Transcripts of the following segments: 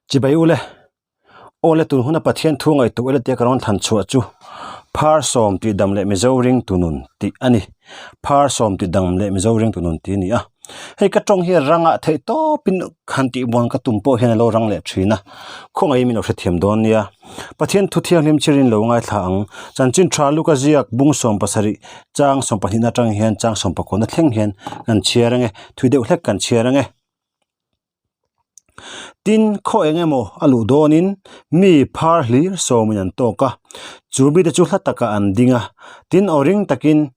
Chibai ule, Aw le tun huna Pathian thu ngaihtuah ila tia ka rawn thlan chhuah chu Phar sawm tih dam leh Mizo ring tu nun tih a ni. Phar sawm tih dam leh Mizo ring tu nun tih a ni a. Hei ka tawng hi rangah theih tawpin han tih buan ka tum pawh hian a lo rang leh thin a, khawngaih min lo hrethiam dawn nia. Pathian thu thianghlim chirin lo ngaithla ang. Chanchin tha Luka ziak bung 17 chang 12 atang hian chang 19 na thleng hian kan chhiar ange, thui deuh hlek kan chhiar ange. Tin, khaw eng emaw a luh dawnin mi phar hlir sawmin an tawk a, chu mite chu hla takah an ding a. Tin, aw ring takin,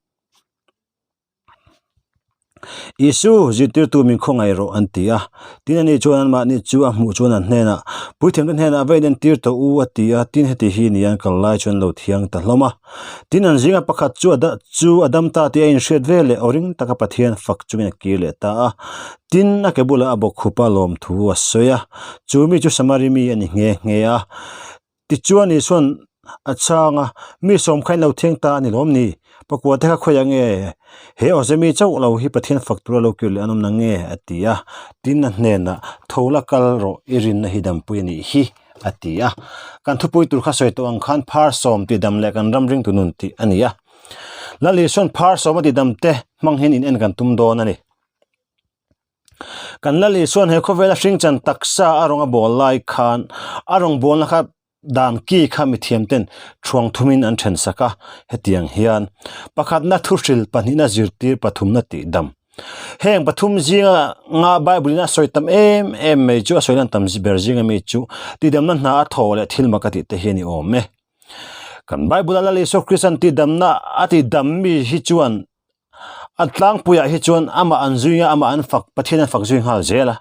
Isu, zirtirtu min khawngaih rawh, an ti a. Tin, ani chuan anmahni chu a hmuh chuan an hnenah, Puithiamte hnenah va inentir tawh u, a ti a. Tin, heti hi ni an kal lai chuan an lo thiang ta hlawm a. Tin, an zinga pakhat chu a chu a dam ta tih a inhriat ve leh aw ring taka Pathian fak chungin a kir leh ta a. Tin, a ke bulah a bawk khup a lawmthu a sawi a, chu mi chu Samari mi a ni nghe nghe a. Tichuan Isua'n a chhang a, Mi sawm kha in lo thiang ta a ni lawm ni? Pakua te kha khawiah nge he awze mi chauh lo hi Pathian fak tura lo kir leh an awm na nge? a ti a. Tin, a hnenah, Tho la kal rawh, i rinna hi dampui a nih hi. a ti a. Kan thupui tur kha sawi tawh ang khan phar sawm tih dam leh kan ram ringtu nun tih a ni a. Lal Isua'n phar sawm a tih dam te hmang hian in en kan tum dawn a ni. Kan Lal Isua'n he khawvela hringchan taksa a rawn a bawl lai khan a rawn bawlna kha dan ki kha mithiam ten thuang thumin an then sak a, hetiang hian pakhatna thuhril, pahnihna zirtir, pathumna tih dam. Heng pathum zinga nga Bible in a sawi tam em em mai chu a sawi lan tam ber zinga mi chu tidamna hna a thaw leh thil mak a tih te hi a ni awm e. Kan Bible a Lal Isua Krista'n tidamna a tidam mi hi chuan a tlangpuiah hi chuan amah an zui a, amah an fak, Pathian an fak zui nghal zel a.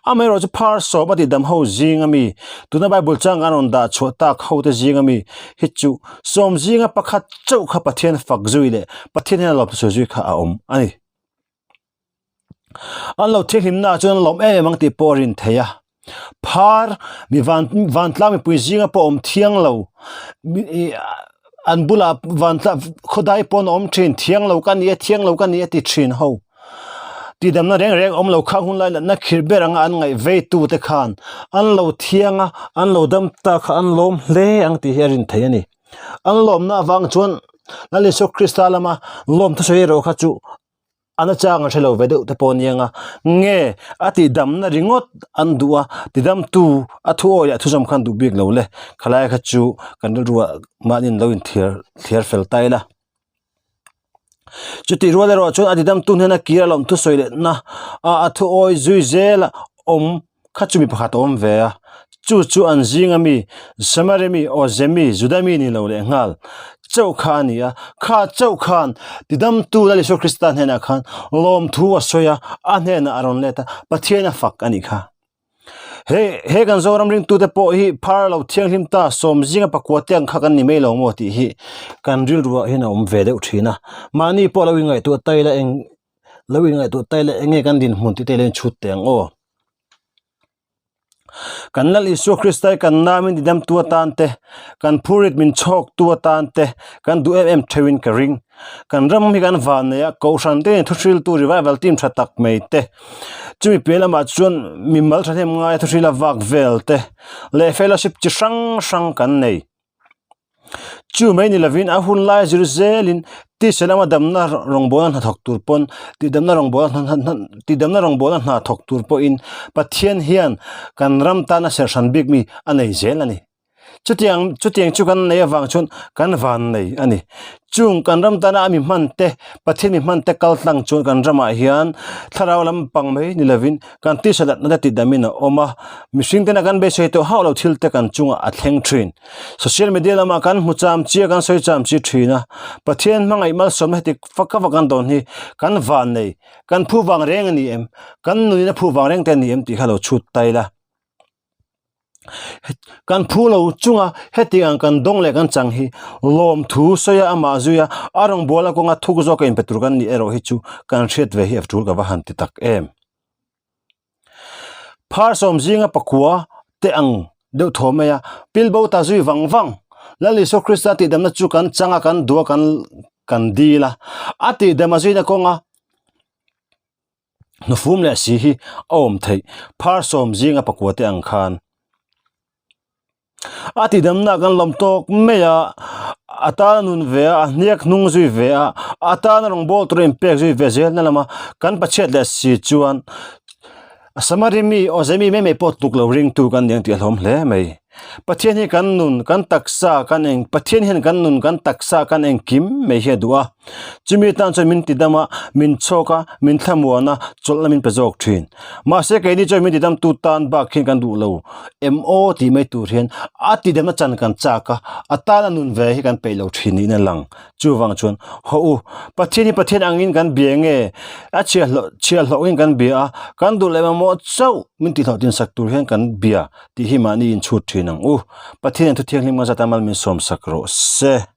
Amaherawh chu phar sawm a tidam ho zinga mi, tuna Bible chang an rawn dah chhuah tak ho te zinga mi hi chu sawm zinga pakhat chauh kha Pathian fak zui leh Pathian hian a lawm sawi zui kha a awm a ni. An lo thianghlimna ah chuan an lawm em em ang tih pawh a rin theih a. Phar mi van vantlang mipui zinga pawh awm thiang lo an bulah vantlang khawdai pawn a awm thin thiang lo ka ni a thiang lo ka ni a ti thin ho. Tidamna reng reng awm lo kha hun lai natna khirh ber anga an ngaih vei tu te khan an lo thiang a, an lo dam ta kha an lawm hle ang tih hi a rin theih a ni. An lawmna avang chuan Lal Isua Krista lama lawm thusawi erawh kha chu a na chang an hre lo ve deuh te pawh a ni ang a, nge a tihdamna ringawt an duh a, tidamtu a thu awi leh a thuzawm kha an duh bik lo le, khalai kha chu kan rilruah mahni an lo inthiar thliar fel ta ila. Chutih rual erawh chuan a tidamtu hnena kir a lawm thusawi lehna a a thu awi zui zel a awm kha chu mi pakhat a awm ve a, chu chu an zinga mi Samari mi Awze mi Juda mi ni lo leh nghal chauh kha a ni a, kha chauh khan tidamtu Lal Isua Krista hnenah khan lawmthu a sawi a, a hnenah a rawn let a, Pathian a fak a nih kha. He he kan Zoram ringtute pawh hi phar lo thianghlim ta sawm zinga pakua te ang kha kan ni mai lo maw tih hi kan rilruah hian a awm ve deuh thin a, mahni pawh lo inngaihtuah ta ila eng lo inngaihtuah ta ila eng nge kan dinhmun tih te ilo inchhut teh ang aw. Kan Lal Isua Krista hi kan namin didamtu atan te, kan phurit min chhawktu atan te kan duh em em theuhin ka ring. Kan ram hi kan van nei a, Kohhran te hian thuhriltu revival team tha tak mai te, chumi piah lamah chuan mimal thahnem ngaia thuhrila vak vel te leh fellowship chi hrang hrang kan nei. Chu mai ni lovin a hun lai zir zelin tisa lama damna rawngbawlna hna thawk tur pawn tihdamna rawngbawlna tihdamna rawngbawlna hna thawk tur pawhin Pathian hian kan ram tana serhran bik mi a nei zel a ni. Chutiang chutiang chu kan nei avang chuan kan van nei a ni. Chung kan ram tana a mi hman te, Pathian mi hman te kal tlang chuan kan ramah hian thlarau lampang mai ni lovin kan tisa natna te tidamin a awm a, mihring tena kan beisei tawh hauh lo thil te kan chungah a thleng thin. Social media lamah kan hmu cham chi a, kan sawi cham chi thin a, Pathian hmangaih malsawmna heti fak a vak an dawn hi kan van nei, kan phu vang reng a ni em, kan nunin a phu vang reng te a ni em tih kha lo chhut ta ila. Kan phu lo chunga heti ang kan dawng leh kan chang hi lawmthu sawi a amah zui a, a rawngbawlna kawnga thuk zawka inpe tur kan nih erawh hi chu kan hriat ve hi a tul ka va han ti tak em. Phar sawm zinga pakua te ang deuh thaw mai a, pilbo ta zui vang vang. Lal Isua Krista tihdamna chu kan chang a, kan duh a, kan kan dil a. A tihdam a zuina kawnga hnufum leh si hi a awm theih. Phar sawm zinga pakua te ang khan. A tidamna kan lawm tawk mai a, a tana nun ve a, a hniak hnung zui ve a, a tana rawngbâwl tura inpek zui ve zelna lama kan pachhiat leh si chuan Samari mi, awze mi mai mai pawh tluk lo ringtu kan ni ang tih a hlawm hle mai. Pathian hi kan nun, kan taksa, kan eng, Pathian hian kan nun, kan taksa, kan engkim mai hi a duh a. Chumi tan chuan min tidam a, min chhawk a, min thlamuan a, chawlhna min pe zawk thin. Mahse keini chuan min tidamtu tan bak hian kan duh lo. Em aw tih mai tur hian a tidamna chan kan chak a, a tana nun ve hi kan peih lo thin niin a lang. Chuvang chuan haw u, Pathian hi Pathian angin kan bia nge? A chhiahhlawh chhiahhlawhin kan bia a, kan duh leh mamawh chauh min tihhlawhtin sak tur hian kan bia tih hi mahni inchhut thin ang u. Pathian hian thu thianghlim kan zat a mal min sawmsak rawh se.